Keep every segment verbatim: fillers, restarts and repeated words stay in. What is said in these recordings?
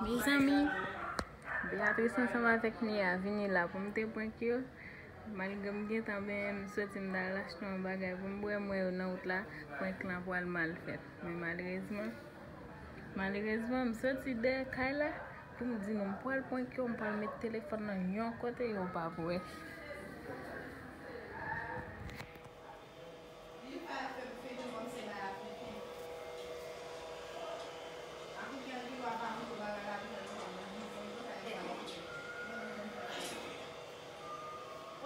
Mezanmi, Beatrice ansanm avèk Nia vini la pou m te prank yo. Malgre m gentan benyen, m soti m t al achte yon bagay pou m bwè, m wè yo nan wout la, prank lan pral mal fèt. Men malerezman, malerezman, m soti dèyè kay la pou m di nou m pral prank yo, m pral met telefòn nan yon kote yo p ap wè.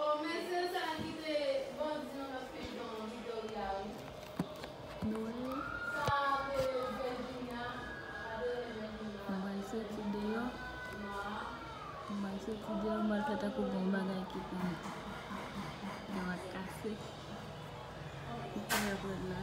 Oh, men se sa ki te bandi nan lòt peyi nan Victoria, wi. Nou wè yo. Sa te Virginia, sa te Virginia. Nou pral soti deyò. Nou pral soti deyò, nou pral fè tankou gen yon bagay ki konn gen yon kase. Ou konnen pran la.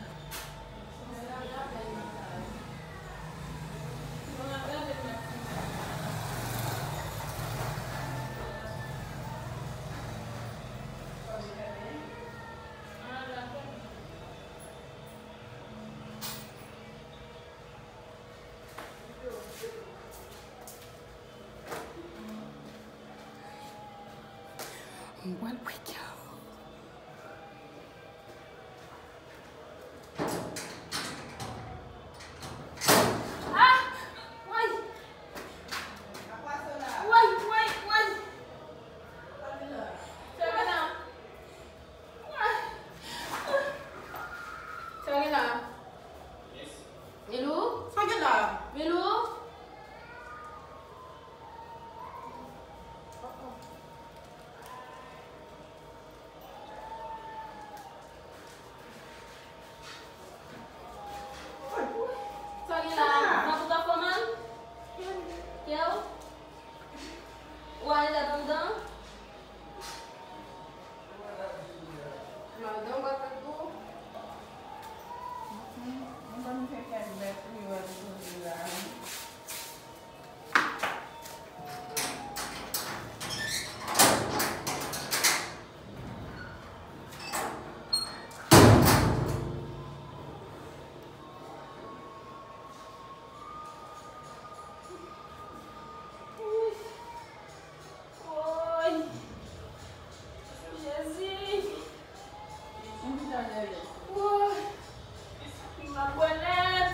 Mwen pral prank yo. Ah! Woy! Woy, woy, woy! Sa gen la? Sa gen la? Milou? Sa gen la? Milou? Sa gen la? Nan bout afè w mal? Kè w? Ou ale tèt anndan? Madanm w ap fè pou? Mwen pa m fè kèk bèt wi wè pou koze la. Woy! Jezi! Woy! M pa kwè nèt.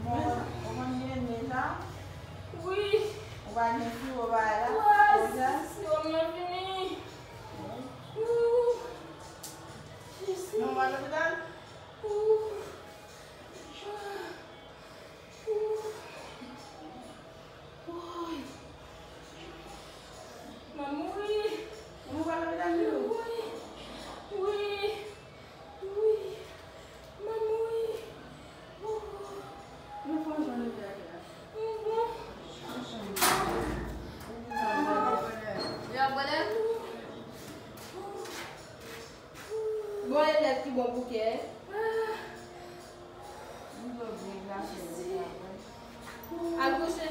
Bon, ou konn gen deja? Wi. Ou pa gen siwo bagay la? Woy, siwo m nan fini. Jezi. Nou pral lopital? Woy! M ap mouri! Nou pral lopital, Milou? Wi! Wi! Wi! M ap mouri! Nou pran jan lopital la. M bon! Y ap pran lè? Bon, e lèt ki bon pou kè. Al kouche.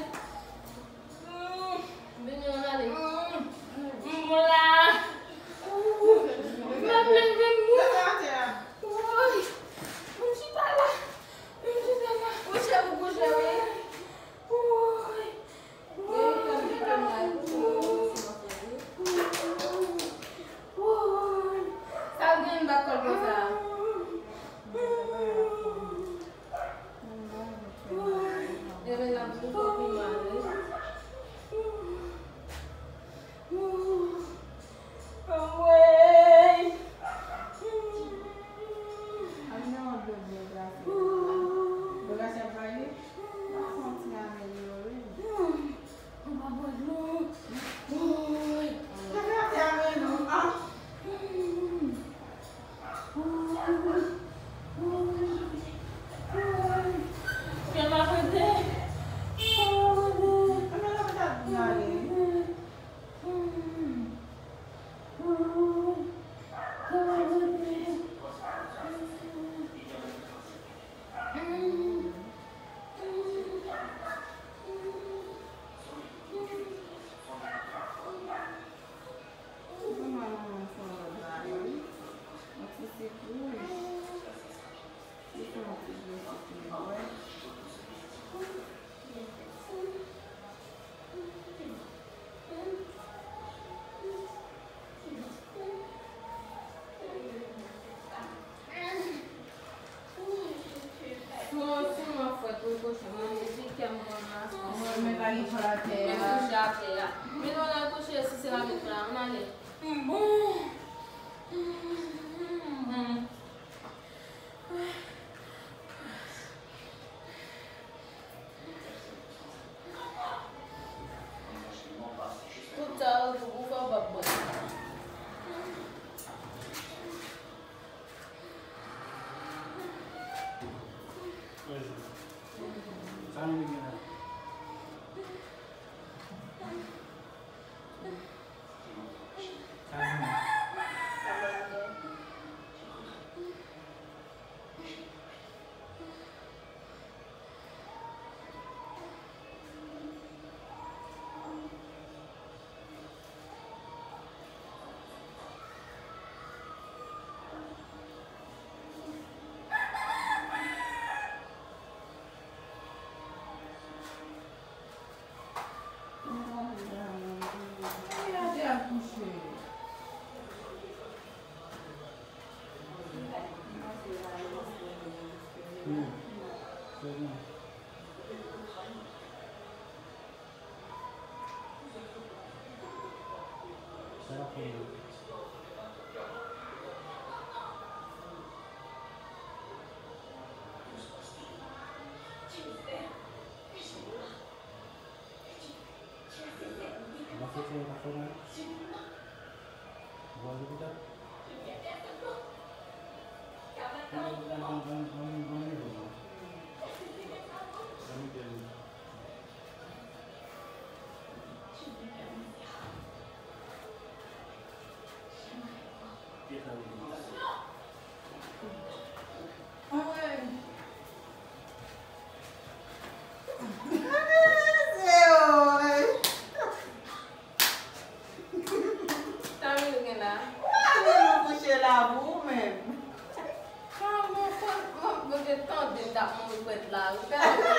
Vini, ann ale. M bon la. M ap leve m. Woy. M chita la. M chita la. Kouche pou kouche, wi. Woy. Sa l gen bat kò l konsa? Ebyen, l ap vin fò pi mal, wi. Anmwey! Ann nan yon dlo byen glase. Dlo glase ap bay li? L ap fè yon ti amelyore. Ou pa bwè dlo. Woy. Sa fè atè a men nou. Ah. Kè m ap rete. Kè m ap rete. Kè m ap rete. Li kouche atè a. Men kouche atè a. Men nou al kouche si se lavi nou la, ann ale. Bon. Tout sa yo pou, pou fè w p ap bwè. Sa nou gen la? Sa nou gen? Sa Milou gen la? Wa, Milou kouche la pou ou menm. Mwen, mwen, mwen, mwen, mwen te tande m t ap mouri pwèt la wi. Gade Milou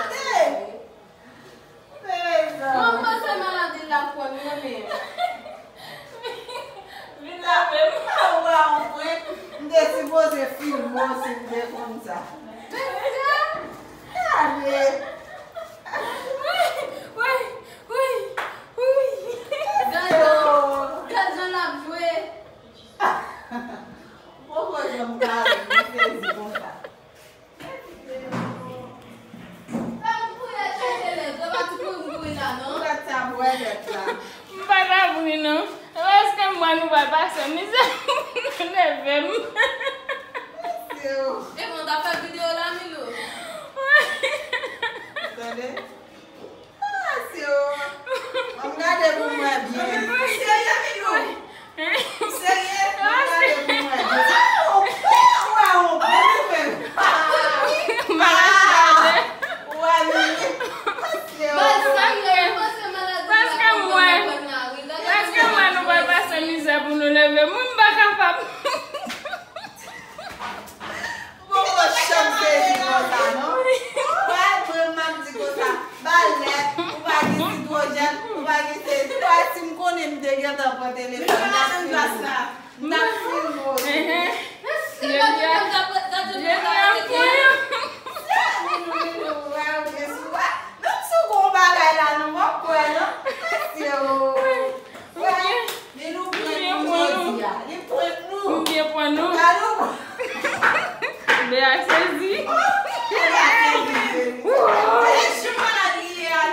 la. Mwen panse maladi l la pran mwen menm. Vin la menm. Ou pa yon prank. M te sipoze filme w si m te konn sa. Gade. Wi, wi, wi, wi. Gade, gade jan l ap jwe. Poko janm ka ri, m sezi konsa. M pa t ap ri non. E paske m wè nou pral pase mizè pou nou leve m. Mesye o. E bon, w t ap fè videyo la, Milou? Tande. Ah, mesye o. Ban m gade pou m wè byen. Serye, Milou? Serye? Ban m gade pou m wè byen. Ah, ou pè, ou wè, ou pè, ou pè. Ah, ou wè, Milou? Mesye o. Paske m wè, paske m wè nou pral pase mizè pou nou leve. Mwen, m pa kapab. Poko janm sezi konsa, non. Wè, mwen, m ap di konsa, ba l lè, ou pa gen sidwojèn, ou pa gen sezi. Wè, si m konnen m te gentan pran telefòn, m t ap filme w. M t ap filme w. Ehe. Jodi a, jodi a m pran. Milou, Milou, wè, ou gen sou, wè. Menm si w gon bagay la, non, m ap kwè, non. Mesye o. Wè, Milou prank nou jodi a. Li prank nou. M byen prank nou. Gade w. Bea sezi. Bea sezi.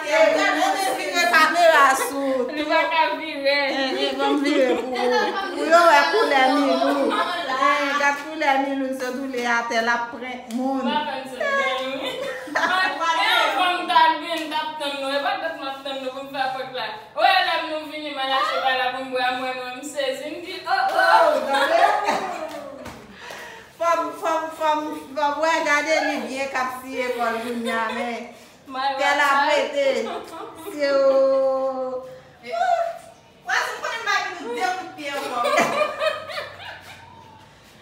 Bea sezi. Vire kamera sou. Li pa ka vire. Eh, eh, ban m vire pou ou. Pou yo wè koulè Milou. Eh, gad koulè Milou, sot woule atè, l ap prank moun. M pa konn sot byen, wi. E anvan m t al byen, m t ap tann nou. E pa dat m ap tann nou pou m fè prank la. Wè, lè m nou vini, m al achte bagay la pou m bwè, mwen, mwen, m sezi, m di, oh, oh. Oh, gade. Fò m, fò m, fò m, fò m wè, gade li byen k ap siye kò l kounye a, men kè l ap rete. Se o. Wè, si m konnen m pa vin de kout pye ankò.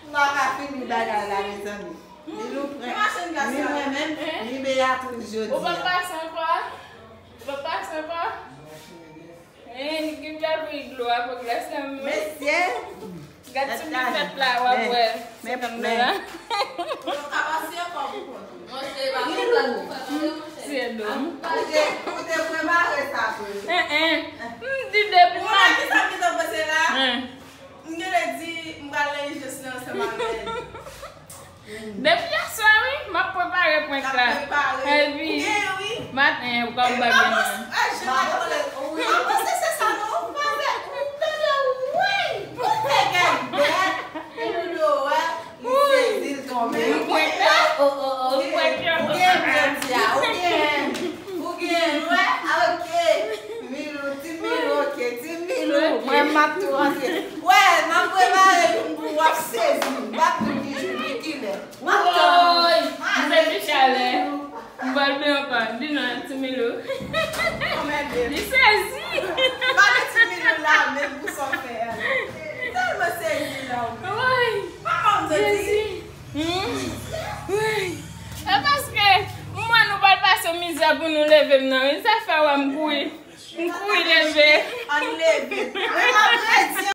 M pa ka fini bagay la, mezanmi. Milou prank ni mwen menm, ni Beatrice jodi a. Ou p ap pase ankò? Ou p ap pase ankò? Eh, li gen dja bri dlo a pou glas la, men. Mesye! Gad ti bifèt la, w ap wè. Men, men, men. Ou ka pase ankò pou kont ou. Mwen se pa konprann pou fè tande, monchè. Se dom. Ou te, ou te prepare M ap prepare prank la. Epi, maten, w ap bagay mwen. Mwen panse se sa, non? Ou pa fè, ou tande, wi! Ou fè kèk bèt, epi w wè, li sezi, l tonbe. M prank yo, oh, oh, oh, m prank yo. Ou gen, jodi a, ou gen, ou gen, wè, ok. Milou, ti Milou, ok, ti Milou. Mwen, m ap tou rantre. Wè, m ap prepare youn pou w ap sezi. M ap tou ki jou, ki lè. Woy! M fè ti chalè. M pral byen ankò. Di non, ti Milou. Li sezi. Pa gen ti Milou la, menm pou sa w fè a. Tèlman sezi la, w. Woy! Manman m te di. Hmm? Woy! E paske m wè nou pral pase mizè pou nou leve m nan. Wi, sa fè wè m kouri. M kouri leve. Ann leve. Mwen m ap redi